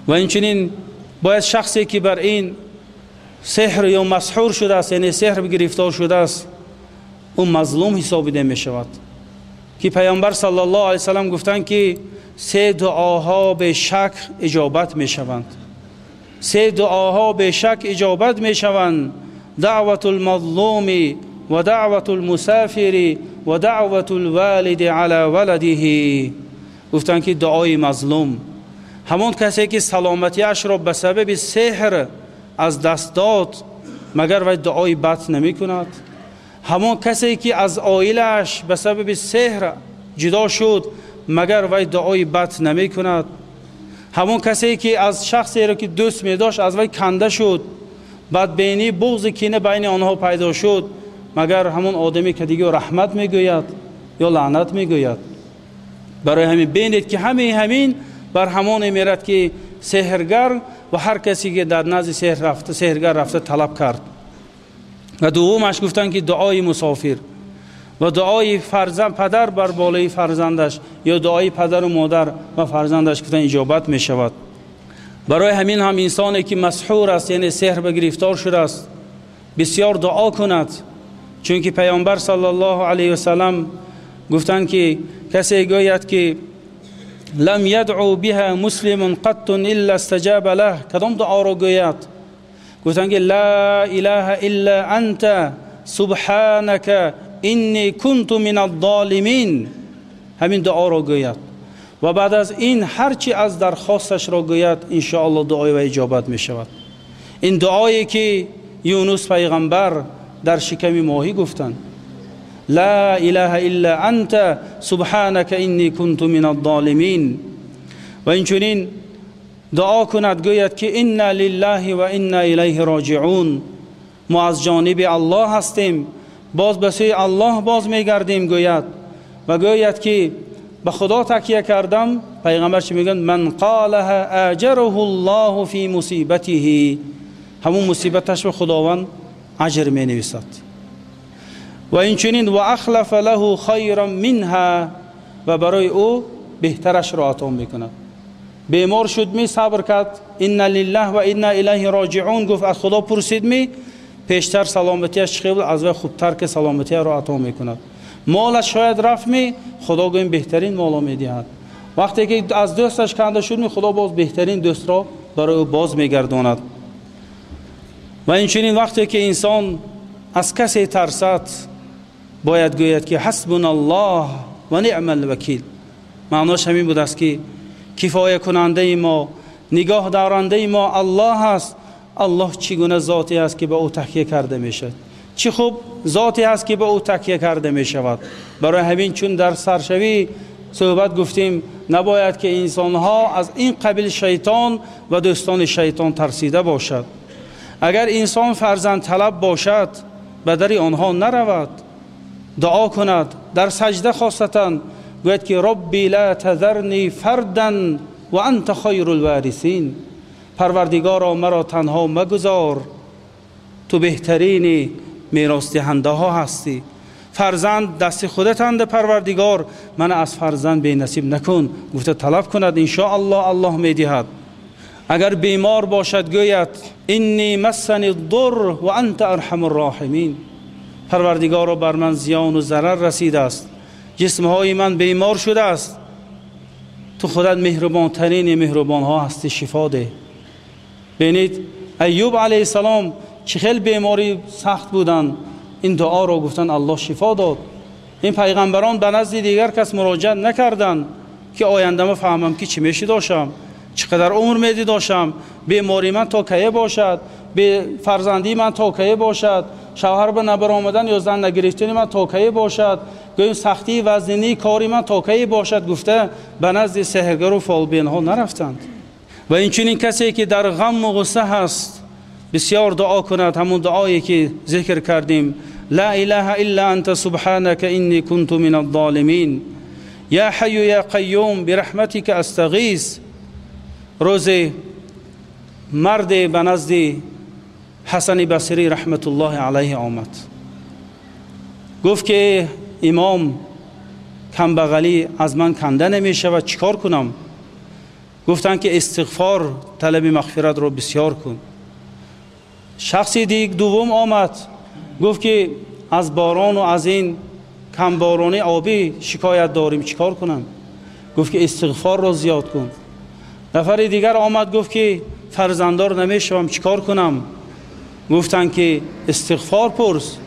Ва инчунин бояд шахсе ки бар ин сеҳр ё масҳур шудааст, яъне сеҳр гирифтор шудааст, ӯ мазлум ҳисобида мешавад, ки Пайғамбар саллаллоҳу алайҳи васаллам гуфтанд, ки се дуоҳо бешак иҷобат мешаванд. Се дуоҳо бешак иҷобат мешаванд: даъватул мазлуми ва даъватул мусафири ва даъватул валиди ала валадиҳи. Гуфтанд, ки дуои мазлум ҳамон касе ки саломатиашро ба сабаби сеҳр аз даст дод, магар вай дуои бад намекунад? Ҳамон касе ки аз оилааш ба сабаби сеҳр ҷудо шуд, магар вай дуои бад намекунад? Ҳамон касе ки аз шахсеро ки дӯст медошт аз вай канда шуд, бадбинӣ, буғзи кина байни онҳо пайдо шуд, магар ҳамон одаме ки дигар раҳмат мегӯяд ё лаънат мегӯяд? Барои ҳамин бинед, ки ҳамаи ҳамин бар ҳамоне мерад, ки сеҳргар ва ҳар касе ки дар назди сеҳргар рафта талаб кард. Ва дуввумаш гуфтанд, ки дуои мусофир ва дуои фарзанд, падар бар болои фарзандаш ё дуои падару модар ва фарзандаш, гуфтанд, иҷобат мешавад. Барои ҳамин ҳам инсоне ки масҳур аст, яъне сеҳр ба гирифтор шудааст, бисёр дуо кунад, чунки Пайғамбар саллаллоҳу алайҳи васаллам гуфтанд, ки касе гӯяд, ки лам ядъу биҳа муслимун қаттун илла истаҷаба лаҳ, кадом дуоро гӯяд? Гуфтанд, ки ла илаҳа илла анта субҳанака инни кунту миназ-золимин. Ҳамин дуоро гӯяд ва баъд аз ин ҳар чи аз дархосташро гӯяд, иншоаллоҳ дуои ва иҷобат мешавад. Ин дуое ки Юнус пайғамбар дар шиками моҳӣ гуфтанд: ла илаҳа илла анта субҳанака инни кунту миназ-золимин. Ва инчунин дуо кунад, гӯяд, ки инна лиллаҳи ва инна илайҳи роҷиун, мо аз ҷониби Аллоҳ ҳастем, боз ба сӯи Аллоҳ боз мегардем, гӯяд ва гӯяд, ки ба Худо такя кардам. Пайғамбар чӣ мегӯянд? Ман қолаҳа аҷараҳу Аллоҳу фи мусибатиҳи, ҳамун мусибаташ ба Худованд аҷр менависад. Ва инчунин ва ахлафа лаҳу хайран минҳа, ва барои ӯ беҳтарашро ато мекунад. Бемор шуд ми, сабр кард, инна лиллаҳ ва инна илайҳи роҷиун гуфт, аз Худо пурсид ми, пештар саломатиаш чӣ хел буд, аз вай хубтар ки саломатиро ато мекунад. Молаш шояд рафт ми, Худо гӯем беҳтарин моло медиҳад. Вақте ки аз дӯсташ канда шуд ми, Худо боз беҳтарин дӯстро барои ӯ боз мегардонад. Ва инчунин вақте ки инсон аз касе тарсад, бояд гӯяд, ки ҳасбуналлоҳ ва ниъмал вакил. Маънош ҳамин будааст, ки кифоякунандаи мо, нигоҳдорандаи мо Аллоҳ аст. Аллоҳ чӣ гуна зоте аст, ки ба ӯ такя карда мешавад, чӣ хуб зоте аст, ки ба ӯ такя карда мешавад. Барои ҳамин чун дар саршавӣ суҳбат гуфтем, набояд ки инсонҳо аз ин қабил шайтон ва дӯстони шайтон тарсида бошад. Агар инсон фарзанд талаб бошад, ба дари онҳо наравад, дуо кунад дар саҷда, хосатан гӯяд, ки робби ла тазарни фардан ва анта хайрул варисин, Парвардигоро, маро танҳо магузор, ту беҳтарини меросдиҳандаҳо ҳастӣ. Фарзанд дасти худатанд, Парвардигор, мана аз фарзанд бенасиб накун, гуфта талаб кунад, иншоаллоҳ Аллоҳ медиҳад. Агар бемор бошад, гӯяд: инни массани дур ва анта арҳамур роҳимин, Парвардигоро, бар ман зиёну зарар расидааст, ҷисмҳои ман бемор шудааст, ту худат меҳрубонтарини меҳрубонҳо ҳастӣ, шифо деҳ. Бинед, Айюб алайҳиссалом чӣ хел беморӣ сахт буданд, ин дуоро гуфтанд, Аллоҳ шифо дод. Ин пайғамбарон ба назди дигар кас муроҷиат накарданд, ки оянда ма фаҳмам, ки чӣ мешидошам, чӣ қадар умр медидошам, бемории ман то кае бошад, фарзандии ман то кае бошад, шавҳар ба набаромадан ё зан нагирифтани ман то кае бошад, гӯем сахтии вазнинии кори ман то кае бошад, гуфта ба назди сеҳргару фолбинҳо нарафтанд. Ва инчунин касе ки дар ғамму ғусса ҳаст, бисёр дуо кунад, ҳамун дуое ки зикр кардем: ла илаҳа илла анта субҳанака инни кунту миназ-золимин, я ҳайю я қайюм бираҳматика астағис. Рӯзе марде ба назди Ҳасани Басрӣ раҳматуллоҳи алайҳи омад, гуфт, ки имом, камбағалӣ аз ман канда намешавад, чӣ кор кунам? Гуфтанд ки истиғфор, талаби мағфиратро бисёр кун. Шахси дуввум омад, гуфт ки аз борон ва аз ин камборони обӣ шикоят дорем, чикор кунам? Гуфт ки истиғфорро зиёд кун. Нафари дигар омад, гуфт ки фарзанддор намешавам, чикор кунам? Гуфтанд ки истиғфор пурс.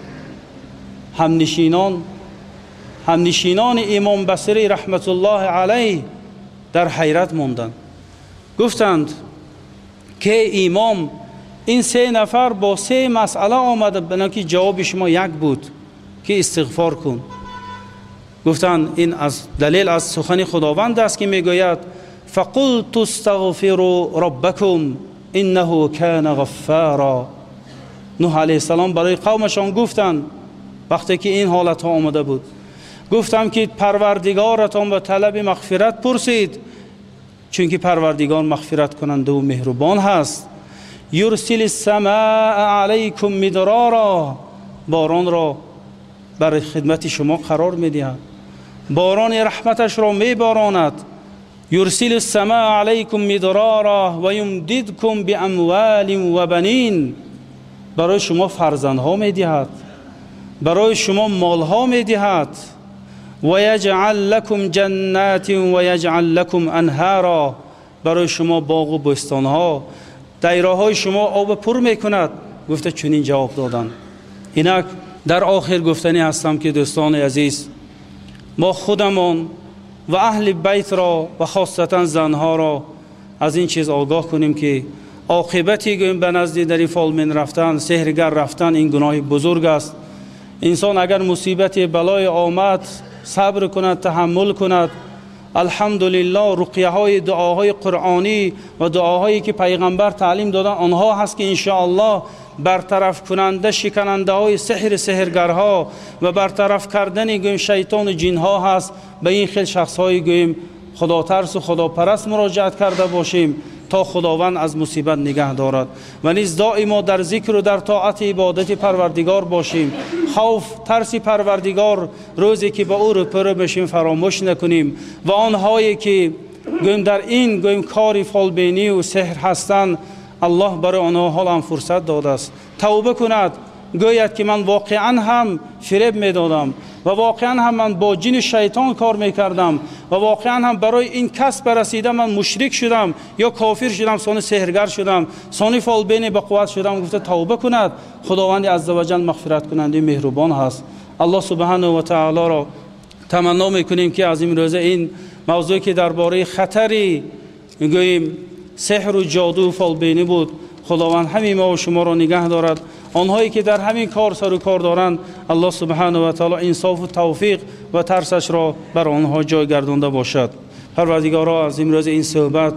Ҳамнишинони имом Басрӣ раҳматуллоҳи алайҳ дар ҳайрат монданд. Гуфтанд ки имом, ин се нафар бо се масъала омада, балки ҷавоби шумо як буд ки истиғфор кун. Гуфтанд ин аз далел аз сухани Худованд аст ки мегӯяд: фақулту استغفروا ربکم انه کان غفارا. نوح علیه السلام برای قومشان گفتند وقتی که این حالت ها آمده بود، گفتم که پروردگارتان با طلب مغفرت پرسید، چون که پروردگار مغفرت کننده و مهربان هست. یرسل السماء علیکم مدرارا، باران را بر خدمت شما قرار میدهد، باران رحمتش را میباراند. یرسل السماء علیکم مدرارا و یمددکم باموال و بنین، برای شما فرزندها میدهد، برای شما مالها میدهد. و یجعل لکم جنات و یجعل لکم انهارا، برای شما باغ و بستانها، دایره شما آب پر میکند. گفته چنین جواب دادن. اینک در آخر گفتنی هستم که دوستان عزیز، ما خودمان و اهل بیت را و خاصتا زنها را از این چیز آگاه کنیم که عاقبتی گوییم به نزد در این فالمن رفتن، سحرگر رفتن، این گناه بزرگ است. انسان اگر مصیبت بلای آمد صبر کند، تحمل کند. الحمدلله رقیه های دعاهای قرآنی و دعاهایی که پیغمبر تعلیم دادن آنها هست که انشاءالله برطرف کننده شکننده های سحر سحرگرها و برطرف کردن گویم شیطان و جن ها هست. به این خیل شخص های گویم خدا ترس و خدا پرست مراجعت کرده باشیم تا خداوند از مصیبت نگه دارد. و نیز دائما در ذکر و در طاعت عبادت پروردگار باشیم. خوف ترس پروردگار روزی که با او روبرو بشیم فراموش نکنیم. و آنهایی که گویم در این گویم کاری فالبینی و سحر هستند، الله برای آنها حال هم فرصت داده است توبه کند، گوید که من واقعا هم فریب میدادم و واقعا هم من با جن شیطان کار میکردم و واقعا هم برای این کسب رسیده من مشرک شدم یا کافر شدم، سانی سحرگر شدم، سانی فالبین به قوت شدم. گفته توبه کند، خداوند عزوجل مغفرت کننده مهربان هست. الله سبحانه و تعالی را تمنا میکنیم که از این روزه این موضوعی که درباره خطری میگوییم سحر و جادو و فالبینی بود، خداوند همین ما و شما را نگه دارد. آنهایی که در همین کار سر و کار دارند، الله سبحانه و تعالی انصاف و توفیق و ترسش را بر آنها جای گردانده باشد. پروردگارا از امروز این صحبت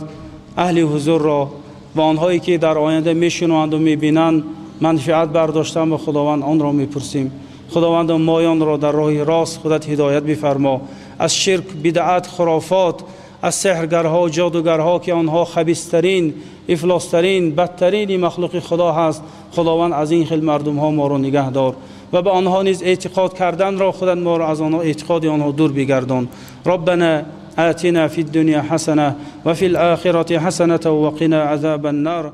اهل حضور را و آنهایی که در آینده میشنوند و میبینند منفعت برداشتن و خداوند آن را میپرسیم. خداوند مایان را در راه راست خودت هدایت بفرما. از شرک، بدعت، خرافات، از سحرگرها و جادوگرها که آنها خبیث‌ترین، افلاسترین، بدترین مخلوق خدا هست، خداوند از این خیل مردم ها ما را نگه دار و به آنها نیز اعتقاد کردن را خودت ما را از آنها اعتقاد آنها دور بگردان. ربنا آتنا فی الدنیا حسنه و فی الآخرة حسنه و قنا عذاب النار.